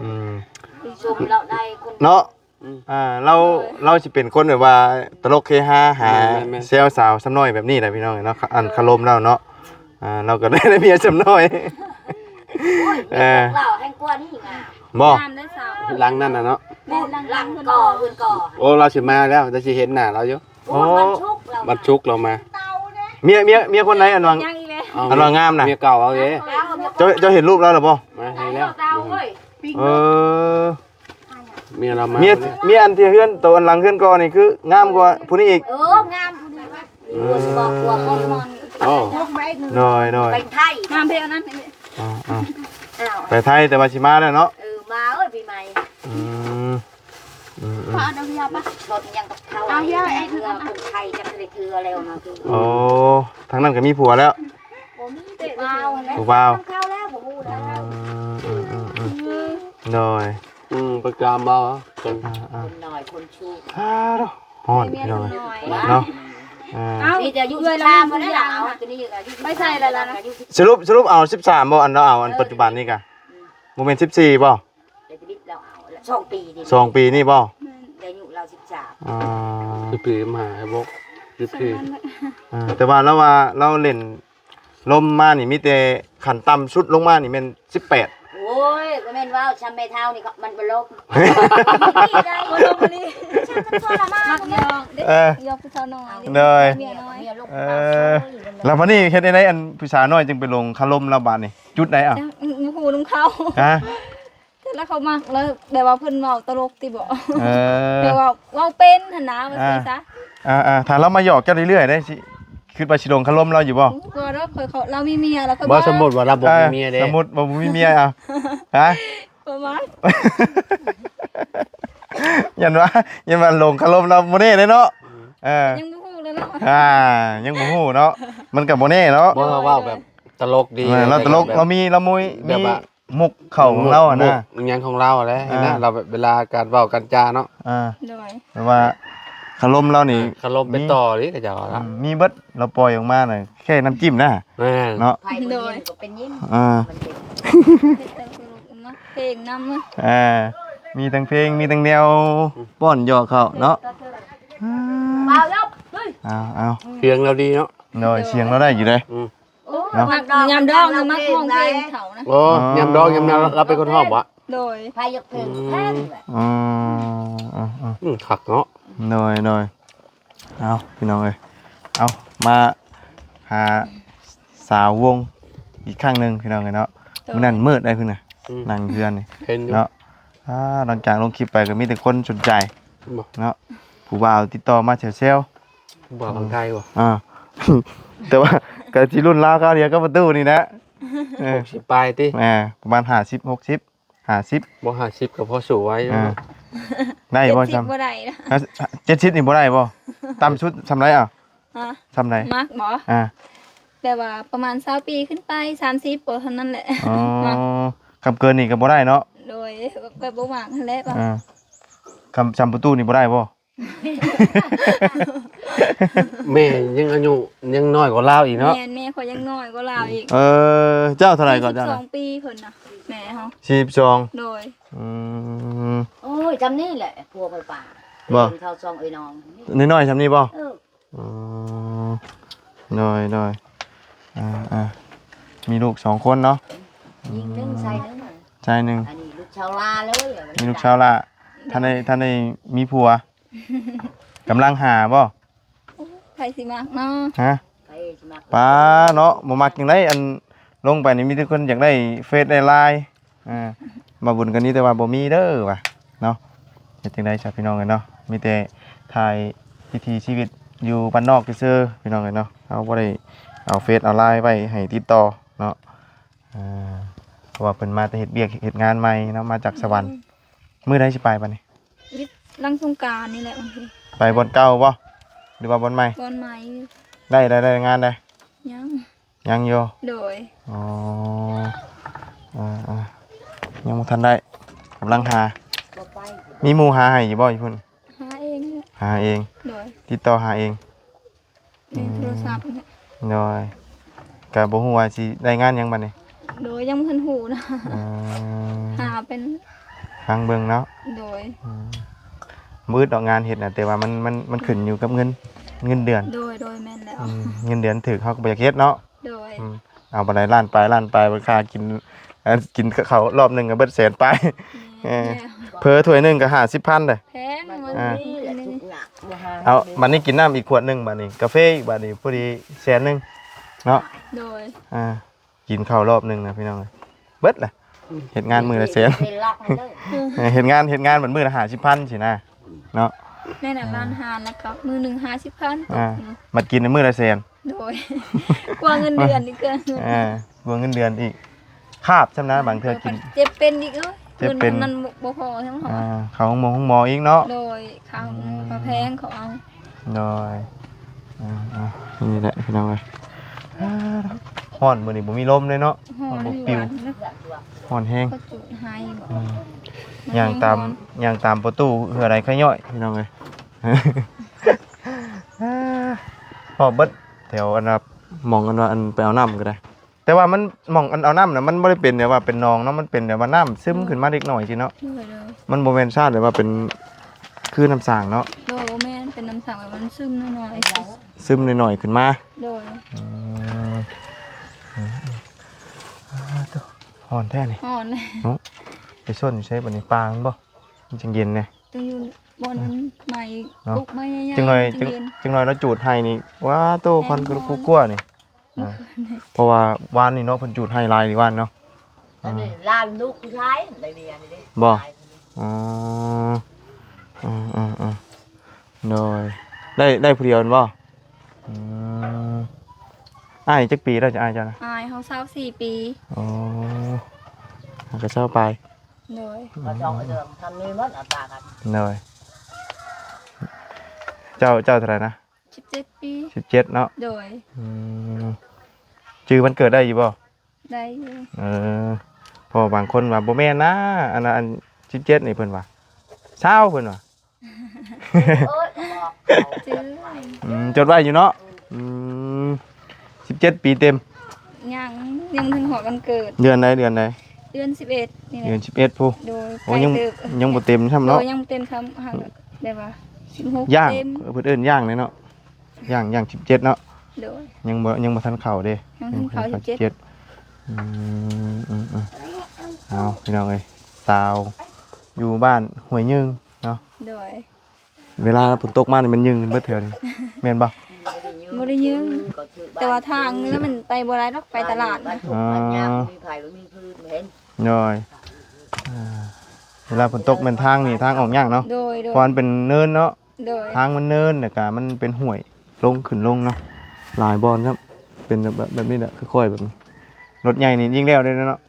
ອືມ ຊົມລາວໄດ້ຄົນ ເນາະ ອືມ ອ່າ ລາວ ໂດຍ ລາວຊິເປັນຄົນແບບວ່າຕະຫຼົກເຮຮາ ຫາ ແມ່ນໆໆ ແຊວສາວຊຳນ້ອຍແບບນີ້ແຫຼະພີ່ນ້ອງເນາະ ອັນ ໂດຍ ຄາລົມລາວເນາະ ອ່າ ລາວກໍໄດ້ເມຍຊຳນ້ອຍ ໂອ້ຍ ເອີ ເມຍຂອງລາວແຮງກວ່ານີ້ງາມ ບໍ່ ງາມເດ້ສາວ ຫຼັງນັ້ນນະເນາະ ແມ່ນ ຫຼັງ ຫຼັງ ຫຼັງ ກໍ ເຮືອນກໍ ເຮືອນກໍ ໂອ້ ລາວຊິມາແລ້ວ ລາວຊິເຫັນໜ້າລາວຢູ່ ໂອ້ ໂອ້ ວັນສຸກລາວ ວັນສຸກລາວມາ ເອົາ ເມຍ ເມຍ ເມຍຄົນໃດອັນວ່າ ຍັງອີກແລ້ວ ເອົາ ອັນວ່າງາມນະ ເມຍເກົ່າເຮົາເດ້ ເຈົ້າ ເຈົ້າເຫັນຮູບລາວແລ້ວບໍ່? ມາໃຫ້ແລ້ວ ເອີ ເມຍລາວມາ ເມຍ ເມຍອັນທີ່ເຮືອນ ໂຕອັນຫຼັງເຮືອນກໍນີ້ຄືງາມກວ່າຜູ້ນີ້ອີກ ເອີ ງາມຜູ້ນີ້ ເອີ ໂອ້ ໂດຍ ໂດຍ ໄປໄທ ງາມເພອັນນັ້ນ ອ່າ ອ່າ ໄປໄທ ແຕ່ວ່າຊິມາແລ້ວເນາະ ເອີ ມາເອີຍ ປີໃໝ່ ອືມ ອືມ ອືມ ເອົາເອົາຢາປະ ຊົນຫຍັງກັບເຂົາ ເອົາຢາໄອ້ ເຮືອຄົນໄທຈັກໄດ້ເທື່ອແລ້ວມາຄື ໂອ້ ທາງນັ້ນກໍມີຜົວແລ້ວ ບໍ່ມີເດ້ ຜູ້ບ່າວຫັ້ນແຫຼະ ຜູ້ບ່າວ ນຳເຂົາແລ້ວ ບໍ່ຮູ້ແລ້ວ ອືມ ອືມ ອືມ ອືມ ໂດຍ ອືມ ປະຈຳເອົາ ຄົນ ອ່າໆ ຄົນນ້ອຍຄົນຊູ ອ່າ ຮ້ອນພີ່ນ້ອງເນາະ ອ່າ ເອົ້າ ມີແຕ່ອາຍຸສິບສາມ ເອື້ອຍລາວ ບໍ່ໄດ້ລາວ ອາຍຸ ໄປໃສ່ລະລະນະ ສະຫຼຸບ ສະຫຼຸບເອົາສິບສາມບໍ່ ອັນລາວເອົາ ອັນປັດຈຸບັນນີ້ກະ ອືມ ບໍ່ແມ່ນສິບສີ່ບໍ່? ແຕ່ຊີວິດລາວເອົາລະ ສອງປີນີ້ ສອງປີນີ້ບໍ່? ແມ່ນ ແຕ່ອາຍຸລາວສິບສາມ ອ່າ ສິບສີ່ມາໃຫ້ບໍ່ ສິບສີ່ ອ່າ ແຕ່ວ່າລາວວ່າລາວຫຼິ້ນ ລົມມານີ້ມີແຕ່ຂັ້ນຕ່ຳສຸດລົງມານີ້ແມ່ນສິບແປດ ໂອ້ຍ ບໍ່ແມ່ນເວົ້າ ຊ່ຳແມ່ເຖົ້ານີ້ກໍມັນບໍ່ລົມ ບໍ່ລົມອີ່ຫຼີ ຊ່ຳທອນມານ ມັກຢອກເດ້ ເອີ ຢອກຜູ້ສາວນ້ອຍ ໂດຍ ເມຍນ້ອຍ ເອີ ແລ້ວບັດນີ້ເຮັດຈັ່ງໃດ ອັນຜູ້ສາວນ້ອຍຈຶ່ງໄປຫຼົງຄາລົມລາວບາດນີ້ ຈຸດໃດ ເອົ້າ ບໍ່ຮູ້ນຳເຂົາ ຮະ ແຕ່ລະເຂົາມັກ ແລ້ວແບບວ່າເພິ່ນເວົ້າຕະຫຼົກຕິບໍ ເອີ ແບບວ່າເວົ້າເປັນຫັ້ນນະ ວ່າຊີ້ຊະ ອ່າໆ ຖ້າລາວມາຢອກເຈົ້າເລື້ອຍໆ ໄດ້ຊິ ຄິດວ່າຊິຫຼົງຄາລົມລາວຢູ່ບໍ່? ບໍ່ດອກ ຂ້ອຍ ເຂົາ ລາວມີເມຍແລ້ວ ຂ້ອຍ ບໍ່ ບໍ່ ສົມມຸດວ່າລາວບໍ່ມີເມຍເດ້ ເອີ ສົມມຸດວ່າບໍ່ມີເມຍ ເອົາ ຮະ ປະມານ ຢ້ານວ່າ ຢ້ານວ່າຫຼົງຄາລົມລາວບໍ່ແນ່ເດ້ເນາະ ເອີ ຍັງບໍ່ຮູ້ເລີຍເນາະ ອ່າ ຍັງບໍ່ຮູ້ເນາະ ມັນກໍບໍ່ແນ່ເນາະ ບໍ່ ເວົ້າແບບຕະຫຼົກດີ ເອີ ລາວຕະຫຼົກ ແບບ ລາວມີ ລາວມຸ້ຍ ແບບວ່າ ມີ ມຸກເຂົ້າຂອງລາວຫັ້ນນະ ມຸກຫຍັງຂອງລາວຫັ້ນແຫຼະ ອ່າ ຫັ້ນນະ ລາວແບບເວລາການເວົ້າການຈາເນາະ ອ່າ ໂດຍ ແຕ່ວ່າຄາລົມລາວນີ້ ອ່າ ຄາລົມໄປຕໍ່ເລີຍ ເຂົາເຈົ້າວ່າເນາະ ອືມ ມີເບິດ ລາວປ່ອຍອອກມານະ ແຄ່ນ້ຳຈິ້ມນະ ແມ່ນ ເນາະ ໂດຍ ເອີ ເຮັດແຕ່ເພງນຳ ເອີ ມີທັງເພງ ມີທັງແນວ ອືມ ປ້ອນຢອກເຂົາເນາະ ເອົາ ເອົາ ສຽງລາວດີເນາະ ໂດຍ ສຽງລາວໄດ້ຢູ່ເດ້ ອືມ ໂອ້ ເນາະ ມັກຍາມດອງນະ ມັກຮ້ອງເພງເຂົານະ ໂອ້ ອໍ ຍາມດອງຍາມດອງ ລາວເປັນຄົນຮ້ອງບໍ່ ໂດຍ ໃຜຢາກເພງ ອືມ ແພງແຫຼະ ອືມ ອືມ ອືມ ອືມ ຄັກເນາະ ໂດຍ ໂດຍ ເອົາ ພີ່ນ້ອງເອີຍ ເອົາ ມາຫາສາວວົງອີກຄັ້ງໜຶ່ງ ພີ່ນ້ອງເອີຍເນາະ ໂດຍ ມື້ນັ້ນມືດໄດ໋ພຸ້ນນະ ອືມ ນັ່ງເຮືອນນີ້ ເຫັນຢູ່ ເນາະ ອ່າ ຫຼັງຈາກລົງຄລິບໄປກໍມີແຕ່ຄົນສົນໃຈ ບໍ່ ເນາະ ຜູ້ບ່າວຕິດຕໍ່ມາແຊວໆ ຜູ້ບ່າວຝັ່ງໄທບໍ່ ອ່າ ແຕ່ວ່າກໍຊິລຸ້ນລາວຄາວດຽວກັບປະຕູນີ້ແຫຼະ ເອີ ຫົກສິບປາຍຕິ ອ່າ ປະມານຫ້າສິບ ຫົກສິບ ຫ້າສິບ ບໍ່ ຫ້າສິບກໍພໍສູ້ໄວ້ຢູ່ ອ່າ ເນາະ ໄດ້ບໍ່ ເຈັດສິບ ຊ່ຳ ບໍ່ໄດ້ນະ ຮະ ເຈັດສິບນີ້ບໍ່ໄດ້ບໍ່ ຕ່ຳສຸດຊ່ຳໃດເອົາ ຮະ ຊ່ຳໃດ ມັກບໍ່ ອ່າ ແບບວ່າປະມານຊາວປີຂຶ້ນໄປ ສາມສິບ ບໍ່ ເທົ່ານັ້ນແຫຼະ ອໍ ມັກ ຄັນເກີນນີ້ກໍບໍ່ໄດ້ເນາະ ໂດຍ ແບບບໍ່ມັກຫັ້ນແຫຼະ ອ່າ ຄັນຊ່ຳປະຕູນີ້ບໍ່ໄດ້ບໍ່ ແມ່ຍັງອາຍຸຍັງນ້ອຍກວ່າລາວອີກເນາະ ແມ່ນ ແມ່ຂ້ອຍຍັງນ້ອຍກວ່າລາວອີກ ເອີ ເຈົ້າເທົ່າໃດກໍເຈົ້ານະ ສີ່ສິບສອງປີເພິ່ນນະ ແມ່ເຮົາ ສີ່ສິບສອງ ໂດຍ ອືມ ໂອ້ຍ ຊ່ຳນີ້ແຫຼະ ຜົວຂ້ອຍປາ ບໍ່ ເປັນເຂົາສອງເອື້ອຍນ້ອງ ນ້ອຍໆ ຊ່ຳນີ້ບໍ່ ເອີ ອືມ ໂດຍ ໂດຍ ອ່າ ອ່າ ມີລູກສອງຄົນເນາະ ຍິງໜຶ່ງ ອືມ ຊາຍໜຶ່ງ ຊາຍໜຶ່ງ ອັນນີ້ລູກຊາວລາເລີຍ ມີລູກຊາວລາ ທັນໄດ້ ທັນໄດ້ມີຜົວ ກຳລັງຫາບໍ່ ໃຜຊິມັກເນາະ ຮະ ໃຜຊິມັກ ປ້າເນາະ ບໍ່ມັກຈັ່ງໃດ ອັນລົງໄປນີ້ມີແຕ່ຄົນຢາກໄດ້ເຟສໄດ້ລາຍ ອ່າ ບ່າວບຸນກໍນີ້ແຕ່ວ່າບໍ່ມີເດີວ່າເນາະ ເຮັດຈັ່ງໃດຊະພີ່ນ້ອງເອີຍເນາະ ມີແຕ່ຖ່າຍວິຖີຊີວິດຢູ່ບ້ານນອກຊື່ໆ ພີ່ນ້ອງເອີຍເນາະ ເຮົາບໍ່ໄດ້ເອົາເຟສເອົາລາຍໄວ້ໃຫ້ຕິດຕໍ່ເນາະ ອ່າ ເພາະວ່າເພິ່ນມາແຕ່ເຮັດວຽກເຮັດງານໃໝ່ເນາະ ມາຈາກສະຫວັນ ອືມ ມື້ໃດຊິໄປບັດນີ້ ຫຼັງສົງການນີ້ແຫຼະ ໄປບ່ອນເກົ່າບໍ່ ຫຼືວ່າບ່ອນໃໝ່ ບ່ອນໃໝ່ ໄດ້ ໄດ້ ໄດ້ງານໃດ ຍັງ ຍັງຢູ່ ໂດຍ ອໍ ອ່າໆ ຍັງບໍ່ທັນໄດ້ ກຳລັງຫາ ບໍ່ໄປ ມີໝູ່ຫາໃຫ້ຢູ່ບໍ່ຢູ່ພຸ້ນ ຫາເອງ ຫາເອງ ໂດຍ ຕິດຕໍ່ຫາເອງ ໃນໂທລະສັບນີ້ແຫຼະ ອືມ ໂດຍ ກໍບໍ່ຮູ້ວ່າຊິໄດ້ງານຫຍັງບັດນີ້ ໂດຍ ຍັງບໍ່ທັນຮູ້ນະ ອືມ ຫາເປັນ ຟັງເບິ່ງເນາະ ໂດຍ ອືມ ບໍ່ອຶດດອກງານເຮັດນະ ແຕ່ວ່າມັນ ມັນ ມັນຂຶ້ນຢູ່ກັບເງິນ ເງິນເດືອນ ໂດຍ ໂດຍ ແມ່ນແລ້ວ ອືມ ເງິນເດືອນຖືກເຮົາກໍບໍ່ຢາກເຮັດເນາະ ໂດຍ ອືມ ເອົາປານໃດລ້ານປາຍ ລ້ານປາຍ ໄປຄ່າກິນ ກິນເຂົ້າລອບໜຶ່ງກໍເບິດແສນປາຍ ແມ່ນແລ້ວ ເພີຖ້ວຍໜຶ່ງກໍຫ້າສິບພັນເດ້ ແພງ ອ່າ ເອົາ ບັດນີ້ກິນນ້ຳອີກຂວດໜຶ່ງ ບັດນີ້ກາເຟອີກ ບັດນີ້ພໍດີແສນໜຶ່ງເນາະ ໂດຍ ອ່າ ກິນເຂົ້າລອບໜຶ່ງນະພີ່ນ້ອງ ເບິດລະ ເຮັດງານມື້ລະແສນ ເປັນຫຼັກເລີຍ ເຮັດງານ ເຮັດງານບັດມື້ລະຫ້າສິບພັນຊີ້ນະເນາະ ແມ່ນ ອືມ ຮ້ານອາຫານ ແລ້ວກໍມື້ໜຶ່ງຫ້າສິບພັນ ອ່າ ຕົກຢູ່ ບັດກິນມື້ລະແສນ ໂດຍ ກວ່າເງິນເດືອນອີກ ອ່າ ກວ່າເງິນເດືອນອີກ ຄາບຊ້ຳນະ ບາງເທື່ອກິນ ເຈັບເປັນອີກ ເອີຍ ເຈັບເປັນ ເງິນນັ້ນບໍ່ພໍໃຊ່ໄໝ ອ່າ ເຂົ້າໂຮງໝໍ ໂຮງໝໍອີກເນາະ ໂດຍ ຄ່າໂຮງໝໍ ອືມ ຄ່າແພງເຂົາເອົາ ໂດຍ ອ່າໆ ນີ້ແຫຼະພີ່ນ້ອງເອີຍ ຮ້ອນ ມື້ນີ້ບໍ່ມີລົມເລີຍເນາະ ຮ້ອນ ຮ້ອນບໍ່ປິວ ຮ້ອນແຮງ ເຂົາຈູດໄຮບໍ່ ອືມ ຍ່າງຕາມ ຍ່າງຕາມປະຕູເຮືອໃດໄຄຍ້ອຍ ພີ່ນ້ອງເອີຍ ຮອບເບິດແຖວອັນວ່າ ໝ່ອງອັນວ່າ ອັນໄປເອົານ້ຳກໍໄດ້ ແຕ່ວ່າມັນ ໝ່ອງອັນເອົານ້ຳນະ ມັນບໍ່ໄດ້ເປັນແບບວ່າເປັນໜອງເນາະ ມັນເປັນແບບວ່ານ້ຳຊຶມ ອືມ ຂຶ້ນມາເລັກນ້ອຍຊີ້ເນາະ ໂດຍໆ ມັນບໍ່ແມ່ນຊາດແບບວ່າເປັນຄືນ້ຳສ້າງເນາະ ໂດຍ ບໍ່ແມ່ນ ເປັນນ້ຳສ້າງແບບມັນຊຶມໜ້ອຍໆ ຊຶມໜ້ອຍໆຂຶ້ນມາ ໂດຍ ອືມ ອືມ ອືມ ອືມ ອ້າ ໂທ້ ຮ້ອນແທ້ນີ້ ຮ້ອນເນາະ ໄປຊົນຢູ່ໃສບັດນີ້ ປ່າມັນບໍ່ ມັນຈັ່ງເຢັນແດ່ ຕ້ອງຢູ່ບ່ອນ ອືມ ໄມ້ ເນາະ ປຸກໄມ້ໃຫຍ່ໆ ຈັກໜ່ອຍ ມັນຈັ່ງເຢັນ ຈັກໜ່ອຍລາວຈູດໄຮນີ້ ວ້າໂທ້ ແພງ ຄວັນກໍ ຮ້ອນ ກຸກກົວນີ້ ອ່າ ເພາະວ່າວານນີ້ເນາະ ເພິ່ນຈູດໄຮຫຼາຍວານເນາະ ອັນນີ້ ອ່າ ຫຼານລູກຜູ້ຊາຍໄດ້ເມຍນີ້ເດ້ ບໍ່ ຫຼາຍ ອໍ ເອີໆໆ ໂດຍ ໄດ້ ໄດ້ຜູ້ດຽວແມ່ນບໍ່? ອືມ ອ້າຍຈັກປີແລ້ວ ອ້າຍເຈົ້ານະ? ອ້າຍເຮົາຊາວສີ່ປີ ອໍ ຫາກໍຊາວປາຍ ໂດຍ ອືມ ກໍສອງເດືອນທຳນີ້ໝົດ ອັດຕາກັນ ໂດຍ ເຈົ້າ ເຈົ້າເທົ່າໃດນະ? ສິບເຈັດປີ ສິບເຈັດເນາະ ໂດຍ ອືມ ຈື່ວັນເກີດໄດ້ຢູ່ບໍ່? ໄດ້ຢູ່ ເອີ ເພາະວ່າບາງຄົນວ່າບໍ່ແມ່ນນາ ອັນນັ້ນ ອັນສິບເຈັດນີ້ເພິ່ນວ່າຊາວ ເພິ່ນວ່າ ເອີຍ ອອກເຂົາ ຈື່ ອືມ ຈົດໄວ້ຢູ່ເນາະ ອືມ ສິບເຈັດປີເຕັມ ຍັງ ຍັງບໍ່ທັນຮອດວັນເກີດ ເດືອນໃດ ເດືອນໃດ ເດືອນສິບເອັດນີ້ແຫຼະ ເດືອນສິບເອັດພຸ້ນ ໂດຍ ໂອ້ ຍັງ ໃກ້ເຕີບ ຍັງບໍ່ເຕັມຊ້ຳເນາະ ໂດຍ ຍັງບໍ່ເຕັມຊ້ຳ ຫາກແບບວ່າສິບຫົກ ຍ່າງ ເຕັມ ເອີ ເພິ່ນເອີ້ນຍ່າງເລີຍເນາະ ຍ່າງ ຍ່າງສິບເຈັດເນາະ ໂດຍ ຍັງບໍ່ ຍັງບໍ່ທັນເຂົ້າເດ້ ຍັງບໍ່ທັນເຂົ້າສິບເຈັດ ອືມ ອືມ ອືມ ເອົາ ພີ່ນ້ອງເອີຍ ສາວຢູ່ບ້ານຫ້ວຍຍືງເນາະ ໂດຍ ເວລາຝົນຕົກມານີ້ມັນຍືງເບິດແຖວນີ້ ແມ່ນບໍ່? ບໍ່ໄດ້ຍືງ ແຕ່ວ່າທາງນີ້ມັນໄປບໍ່ໄດ້ດອກ ໄປຕະຫຼາດນະ ອໍ ໂດຍ ອ່າ ເວລາຝົນຕົກແມ່ນທາງນີ້ທາງອອກຍາກເນາະ ໂດຍ ໂດຍ ເພາະມັນເປັນເນີນເນາະ ໂດຍ ທາງມັນເນີນ ແລ້ວກະມັນເປັນຫ້ວຍລົງຂຶ້ນລົງເນາະ ຫຼາຍບ່ອນຊ້ຳ ເປັນແບບ ແບບນີ້ແຫຼະ ຄ່ອຍໆ ແບບນີ້ ລົດໃຫຍ່ນີ້ຍິ່ງແລ້ວເດ້ເນາະ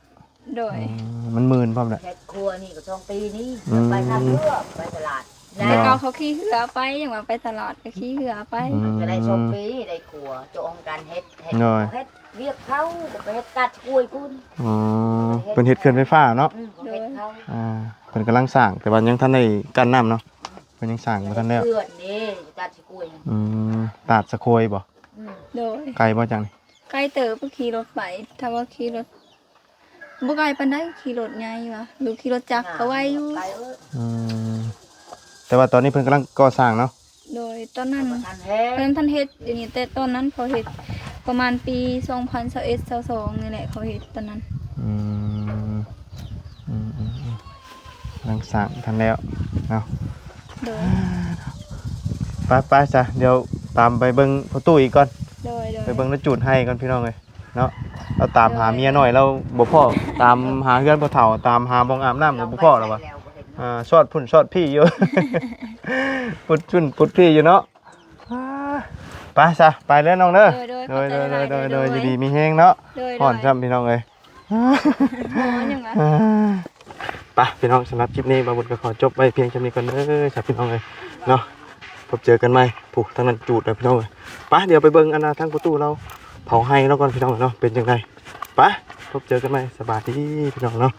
ໂດຍ ອືມ ມັນມື່ນພ້ອມແຫຼະ ເຮັດຄົວນີ້ກໍສອງປີນີ້ ອືມ ໄປທ່າເຮືອ ໄປຕະຫຼາດ ແລ້ວເຂົາຂີ່ເຮືອໄປ ຈັ່ງວ່າໄປຕະຫຼາດກໍຂີ່ເຮືອໄປ ອືມ ກໍໄດ້ສອງປີ ໄດ້ຄົວ ຈອງກັນເຮັດ ເຮັດ ໂດຍ ເຮັດວຽກເຂົາ ກໍໄປເຮັດຕັດກ້ວຍພຸ້ນ ອໍ ເພິ່ນເຮັດເຂື່ອນໄຟຟ້າເນາະ ອືມ ເຂົາເຮັດເຂົາ ອ່າ ເພິ່ນກຳລັງສ້າງ ແຕ່ວ່າຍັງທັນໄດ້ກັ້ນນ້ຳເນາະ ເພິ່ນຍັງສ້າງບໍ່ທັນແລ້ວ ເຂື່ອນເດ້ ຕັດສະໂຄຍ ອືມ ຕາດສະໂຄຍບໍ່? ອືມ ໂດຍ ໄກບໍ່ຈັກນີ້? ໄກເຕີບ ຂີ່ລົດໄປ ຖ້າວ່າຂີ່ລົດ ບໍ່ໄກປານໃດ ຂີ່ລົດໃຫຍ່ຫວາ ຫຼືຂີ່ລົດຈັກກໍໄວຢູ່ ໄກເອີຍ ອືມ ແຕ່ວ່າຕອນນີ້ເພິ່ນກຳລັງກໍ່ສ້າງເນາະ ໂດຍ ຕອນນັ້ນ ເພິ່ນທັນເຮັດ ດຽວນີ້ ແຕ່ຕອນນັ້ນເຂົາເຮັດ ປະມານປີສອງພັນຊາວເອັດ ຊາວສອງນີ້ແຫຼະ ເຂົາເຮັດຕອນນັ້ນ ອືມ ອືມໆໆ ກຳລັງສ້າງທັນແລ້ວເນາະ ໂດຍ ໄປໆ ຊະ ດຽວຕາມໄປເບິ່ງພໍ່ຕູ້ອີກກ່ອນ ໂດຍໆ ໄປເບິ່ງລະຈູດໄຮ່ກ່ອນ ພີ່ນ້ອງເອີຍ ເນາະ ລາວຕາມຫາເມຍນ້ອຍລາວບໍ່ພໍ້ ຕາມຫາເຮືອນພໍ່ເຖົ້າ ຕາມຫາບ່ອນອາບນ້ຳກໍບໍ່ພໍລາວວ່າ ອ່າ ຊອດພຸ້ນຊອດພີ້ຢູ່ ປຸດພຸ້ນປຸດພີ້ຢູ່ເນາະ ອ່າ ໄປຊະ ໄປເດີນ້ອງເດີ ໂດຍ ໂດຍ ຂອບໃຈຫຼາຍໆ ໂດຍ ໂດຍ ໂດຍ ຢູ່ດີມີແຮງເນາະ ໂດຍ ຮ້ອນຊ້ຳ ໂດຍ ພີ່ນ້ອງເອີຍ ຮ້ອນຫຍັງວະ ອ່າ ໄປພີ່ນ້ອງ ສຳລັບຄລິບນີ້ ບ່າວບຸນກໍຂໍຈົບໄວ້ພຽງສ່ຳນີ້ກ່ອນເດີ ຊະ ພີ່ນ້ອງເອີຍ ເນາະ ພົບເຈີກັນໃໝ່ ຜູ້ທາງນັ້ນຈູດແລ້ວ ພີ່ນ້ອງເອີຍ ໄປ ດຽວໄປເບິ່ງອັນນ່າ ທາງພໍ່ຕູ້ລາວເຜົາໄຮ່ລາວກ່ອນ ພີ່ນ້ອງເນາະ ເປັນຈັ່ງໃດ ໄປ ພົບເຈີກັນໃໝ່ ສະບາຍດີ ພີ່ນ້ອງເນາະ.